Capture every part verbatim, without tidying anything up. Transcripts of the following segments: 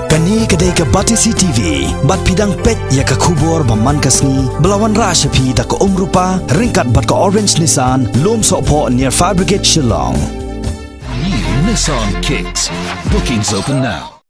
Kane ka dei ka Batesi T V, bad phi dang peit ïa ka khubor ba man ka sngi, ba la wanrah sha phi da ka Umrupa, ryngkat bad ka Orange Nissan, Lumsohphoh near Fire Brigade Shillong. New Nissan Kicks. Bookings open now.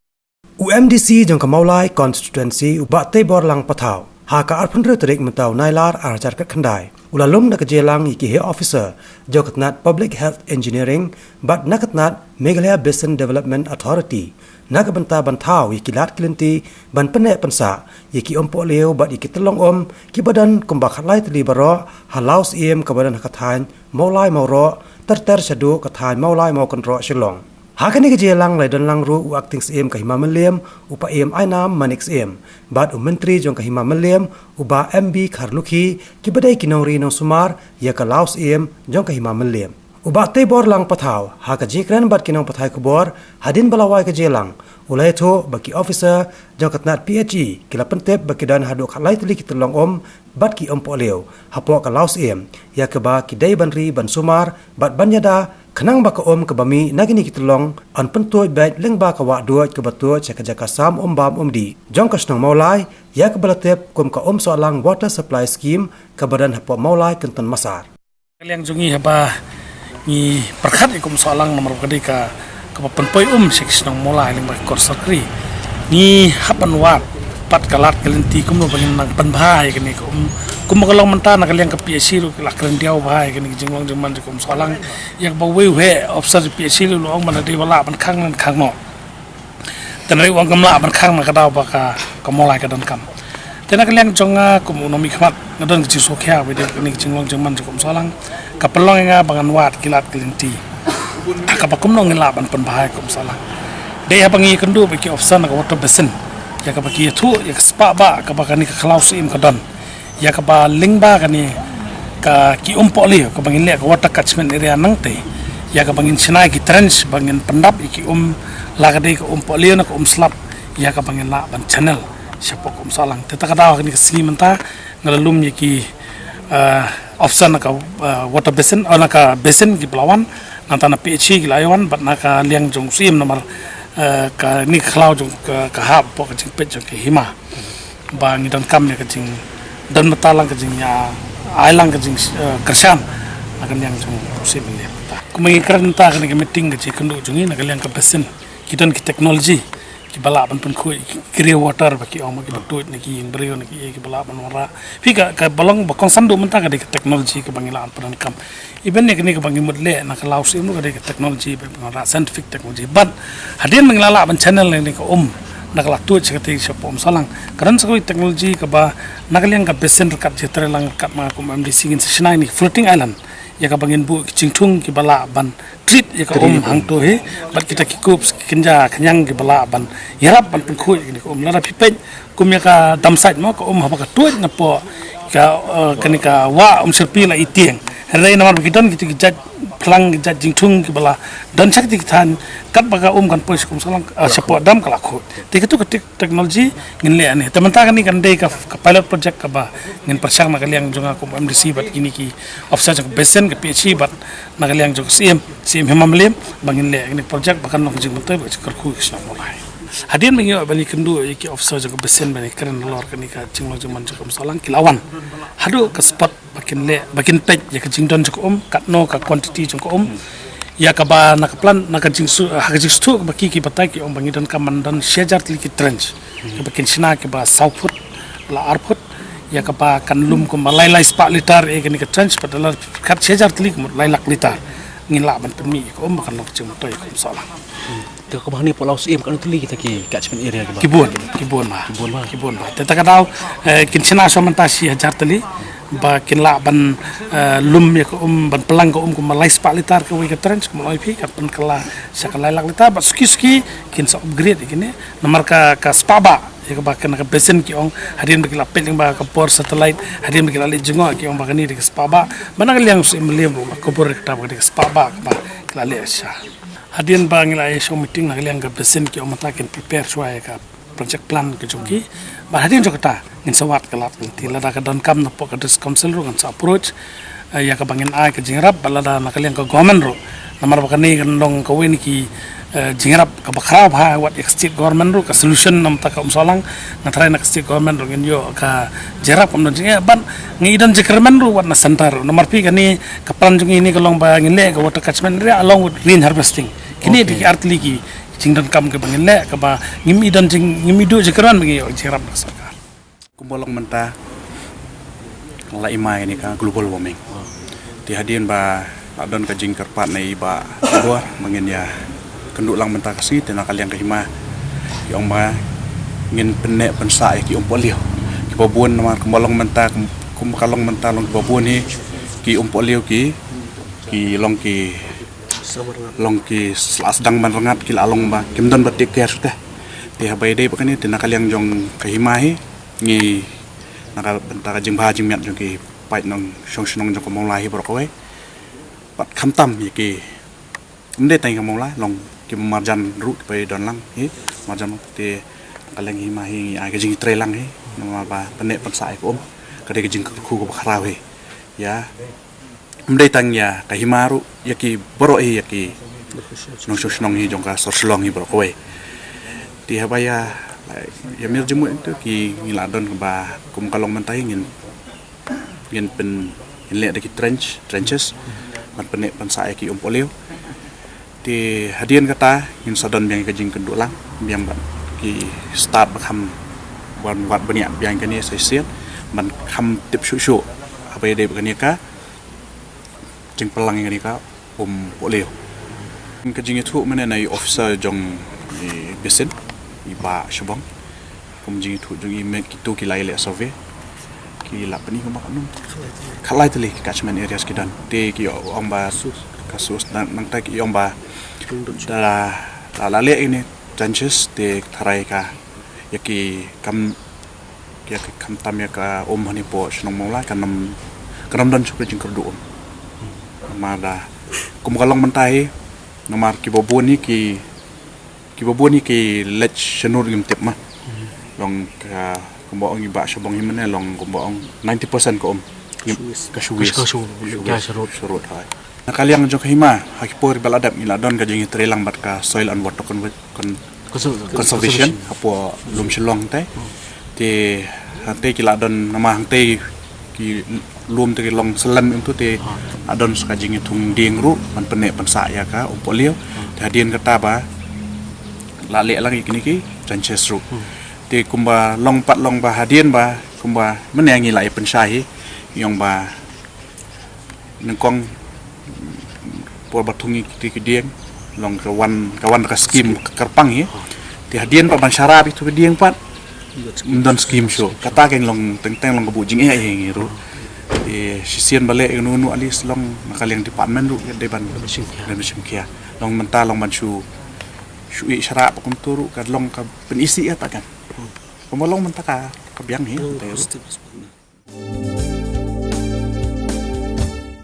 U M D C jong ka Mawlai constituency u Bah Teibor Lang Pathaw, ha ka arphew hynriew tarik mynta u Nailar ar hajar khatkhyndai, u la lum da ka jingïalang ïa ki heh officer jong ka tnat Public Health Engineering bad na ka tnat Meghalaya Basin Development Authority, na ka bynta ban thaw ïa ki lad ki lynti ban pynneh pynsah ïa ki umpohliew bad ïa ki tyllong um kiba don kumba khatlai tylli baroh ha Lawsyiem kaba don ha ka thaiñ Mawlai Mawroh, ter ter shaduh ka thaiñ Mawlai Mawkynroh Shillong. Ha kane ka jingïalang la ïadon lang ruh u Acting Syiem ka Hima Mylliem, u Paiem Ainam Manik Syiem, bad u Myntri jong ka Hima Mylliem, u Bah M B Kharlukhi, kiba dei ki nongri nongsumar ïa ka Lawsyiem jong ka Hima Mylliem. U Bah Teibor Lang Pathaw, ha ka jingkren bad ki nongpathai khubor hadien ba la wai ka jingïalang, u la ïathuh ba ki officer jong ka tnat P H E ki la pyntip ba ki don haduh khatlai tylli ki tyllong um bad ki umpohliew hapoh ka Lawsyiem, ïa kaba ki dei ban ri ban sumar bad ban ïada, khnang ba ka um kaba mih na kine ki tyllong yn pyntuid beit lyngba ka wah duid kaba tuid sha ka jaka sam um bam um dih jong ka shnong Mawlai, ïa kaba la tip kum ka Umsohlang Water Supply Scheme kaba don hapoh Mawlai Kynton Massar. Ka liang jong ngi haba ngi pyrkhat ïa ka Umsohlang namar ba ka dei ka, kaba pynpoi um sha ki shnong Mawlai lyngba ka kor sorkari. Ngi hap ban wad pat ka lad ka lynti kumno ba ngin nang pynbha ïa kane ka um, kumba ka long mynta na ka liang ka P H C ruh ki la kren diaw bha ïa kane ka jinglong jingman jong ka Umsohlang. Ïa kaba uwei u heh officer P H C ruh u la ong ba lada dei ba lah ban khang ngan khang noh. Te hynrei u ong kam lah ban khang na ka daw ba ka, ka Mawlai ka donkam. Te na ka liang jong nga kum u nongmihkhmat, nga don ka jingsngewkhia ba dei kane ka jinglong jingman jong ka Umsohlang, ka pynlong ïa nga ba ngan wad ki lad ki lynti, ha kaba kumno ngin lah ban pynbha ïa ka Umsohlang. Dei haba ngi ïakynduh bad ki officer na ka Water Basin, ïa kaba ki ïathuh ïa ka spah bah kaba kane ka khlaw Syiem ka don, ïa kaba lyngba kane ka, ki umpohliew kaba ngin leh ka Water Catchment Area nangtei, ïa kaba ngin shna ïa ki trench ba ngin pyndap ïa ki um, la ka dei ka umpohliew ne ka umslap, ïa kaba ngin lah ban channel shapoh ka Umsohlang. Te ta ka daw ha kane ka sngi mynta nga la lum ïa ki, eh, officer na ka, eh, Water Basin, oh, na ka basin kiba la wan, nangta na P H C ki la ïa wan, bad na ka liang jong u Syiem namar, eh, kane ka khlaw jong ka, ka hap hapoh ka jingpeit jong ka hima, ba ngi donkam ïa ka jingdon bynta lang, ka jing, ïa, ai lang ka jing, eh, kyrshan na ka liang jong u Syiem mynta. Kumba ngi kren mynta ha kane ka meeting, ka jingïakynduh jong ngi na ka liang ka basin, ki don ki technology kiba lah ban pynkhuid ki grey water ba ki ong, ba kiba tuid na ki ïing briew na ki ïing kiba lah ban wanrah. Phi, ka, kaba long ba kongsan duh mynta ka dei ka technology kaba ngi lah ban pyndonkam. Even ïa kane kaba ngi mut leh na ka Lawsyiem ruh ka dei ka technology ba ngi wanrah, scientific technology. But hadien ba ngi la lah ban channel ïa kane ka um, da ka la tuid sha katei shapoh Umsohlang, ka don sa kawei ka technology kaba na ka liang ka basin ryngkat, jingtrei lang ryngkat ma nga kum M D C ngin sa shna ïa kane ka floating island, ïa kaba ngin buh ki jingthung kiba lah ban treat ïa ka um hangto hi, bad kita ki coops, ki kynja khñiang kiba lah ban ïarap ban pynkhuid ïa kane ka um. Lada phi peit kum ïa ka dump site mo, ka um haba ka tuid napoh ka, eh, kane ka wah Umshyrpi la i tieng. Hynrei namar ba ki don kita ki jait phlang, ki jait jingthung kiba la don sha kita ki thaiñ, katba ka um kan poi sha ka Umsohlang, eh, shapoh dam ka la khuid. Te katu ka tek-, technology ngin leh ane. Te mynta kane kan dei ka, ka pilot project kaba ngin pyrshang na ka liang jong nga kum M D C bad kine ki officer jong ka basin, ka P H E bad na ka liang jong ka Syiem, Syiem Hima Mylliem, ba ngin leh kane ka project ba kan long ka jingmyntoi bad ka jingkyrkhu ïa ka shnong Mawlai. Hadien ba ngi ïoh ban ïakynduh ïa ki officer jong ka basin ban ïakren halor kane ka jinglong jingman jong ka Umsohlang, ki la wan haduh ka spot ba kin leh, ba kin peit ïa ka jingdon jong ka um, katno ka quantity jong ka um, ïa kaba na ka plan, na ka jingsu-, ha ka jingsngewthuh kaba ki, ki batai ki ong ba ngi donkam ban don shi hajar tylli ki trench, kiba kin shna kiba saw phut la ar phut, ïa kaba kan lum kumba lai lai spah litar ïa kane ka trench, bad lada phi pyrkhat shi hajar tylli kumba lai lak litar ngin lah ban pynmih ïa ka um ba kan long ka jingmyntoi ïa ka Umsohlang. Te kaba hangne hapoh Lawsyiem katno tylli kita ki catchment area kiba? Ki bun, ki bun bah. Ki bun bah. Ki bun bah. Te ta ka daw, eh, kin shna shuwa mynta shi hajar tylli, ba kin lah ban, eh, lum ïa ka um, ban pynlang ka um kumba lai spah litar kawei ka trench, kumba la ong ïa phi, kan pynkylla sha ka lai lak litar, bad suki suki kin sa upgrade ïa kine. Namar ka, ka spah bah ïa kaba kane ka basin ki ong, hadien ba ki la peit lyngba ka bor satellite, hadien ba ki la leit jngoh ki ong ba kane dei ka spah bah. Bad na ka liang u Syiem Mylliem ruh la kubur ïa kata ba ka dei ka spah bah kaba ki la leh sha. Hadien ba ngi la ïa shong meeting na ka liang ka basin ki ong mynta kin prepare shuwa ïa ka project plan ka jong ki. Bad hadien jong kata ngin sa wad ka lad ka lynti, lada ka donkam napoh ka District Council ruh ngan sa approach, eh, ïa kaba ngin ai ka jingïarap, bad lada na ka liang ka government ruh. Namar ba kane kan long kawei na ki Eh, jingïarap kaba khraw bha wat ïa ka state government ruh, ka solution namar ka um sawlang. Nga tharai na ka state government ruh ngin ïoh ka jingïarap, kam don jingeh, ban ngi don jingkyrmen ruh wat na center ruh. Namar phi kane ka plan jong ngi ne ka long ba ngin leh ka water catchment area along with rain harvesting. Kine dei ki artylli ki jingdonkam kaba ngin leh, kaba ngim i don jing, ngim i duh jingkyrmen ba ngi ïoh jingïarap na ka sorkar. Kumba long mynta la i mai ni ka global warming. Te hadien ba la don ka jingkyrpad na i Bah Jabor ba ngin ïa kynduh lang mynta ka sngi, te na ka liang ka hima i ong ba ngin pynneh pynsah ïa ki umpohliew kiba bun, namar kumba long mynta, kum, kumba ka long mynta long kiba bun hi ki umpohliew ki, ki long ki, long ki la sdang ban rngat, ki la long ba kim don ba take care shuh te. Te haba ïadei bad kane, te na ka liang jong ka hima hi ngi, na ka bynta ka jingbha jingmiat jong ki paid nongshong shnong jong ka Mawlai hi baroh kawei. Bad khamtam ïa ki, ym dei tang ïa ka Mawlai, long ki marjan ruh kiba don lang hi, marjan ruh, te na ka liang hima hi ngi ai ka jingtreilang hi, namar ba pynneh pynsah ïa ka um ka dei ka jingkyrkhu kaba khraw hi. Ïa, ym dei tang ïa ka hima ruh, ïa ki baroh hi, ïa ki nongshong shnong hi jong ka sor Shillong hi baroh kawei. Te haba ïa, ïa mir jingmut ïa ki, ngi la don kaba kum ka long mynta hi ngin, ngin pyn, ngin leh da ki trench, trenches ban pynneh pynsah ïa ki umpohliew. Te hadien kata ngin sa don biang ka jingkynduh lang biang bad ki stad ba kham, ban wad bniah biang kane sa shisien ban kham tip shuh shuh haba ïadei bad kane ka jingpynlang ïa kane ka umpohliew. Ka jingïathuh mynne na i officer jong i basin, i Bah Shabong. Kum jingïathuh jong i, me, kito ki la ïaleh survey, ki la pyni kumba ka num khatlai tylli ki catchment areas ki don. Te ki ong ba ka source, nang, nangta ki ong ba da la, la, la leh ïa kine trenches te tharai ka, ïa ki kam, ïa ki khamtam ïa ka um hangne hapoh shnong Mawlai kan ym, kan ym don shuh ka jingkyrduh um. Namar da kum ka long mynta hi, namar kiba bun hi ki, kiba bun hi ki leit shano ngim tip ma. Long ka, kumba ong i Bah Shabong hi mynne, long kumba ong ninety percent ka um ka shu waste. Ka shu, ka shu, ka shu waste. Shu rot, hai. Na ka liang jong ka hima, ha ki por ba la dep ngi la don ka jingïatreilang bad ka Soil and Water Conver-, Con-, Conservation, Conservation hapoh lum Shillong te. Te hangtei ki la don, namar hangtei ki lum te ki long selen ym tu, te la don sa ka jingïathung dieng ruh ban pynneh pynsah ïa ka umpohliew. Te hadien kata ba la leh lang ïa kine ki trenches ruh. Te kumba long pat, long ba hadien ba kumba mynne ngi la ïa pynshai hi, ïa ong ba nyngkong por ba thung ïa kito ki dieng, long ka wan, ka wan ka skim kyrpang hi. Te hadien pat ban sharap ïa kito ki dieng pat ym don skim shuh. Kata ka long teng teng long ka buh jingeh ïa ngi ruh. Te shisien ba leh ïa kano kano, at least long na ka liang department ruh ïa dei ban, ban shim khia. Long mynta long ban shu, shu ïa sharap kumto ruh ka long ka pyni sih ïa ta kan. Kumba long mynta ka, ka biang hi. Te ruh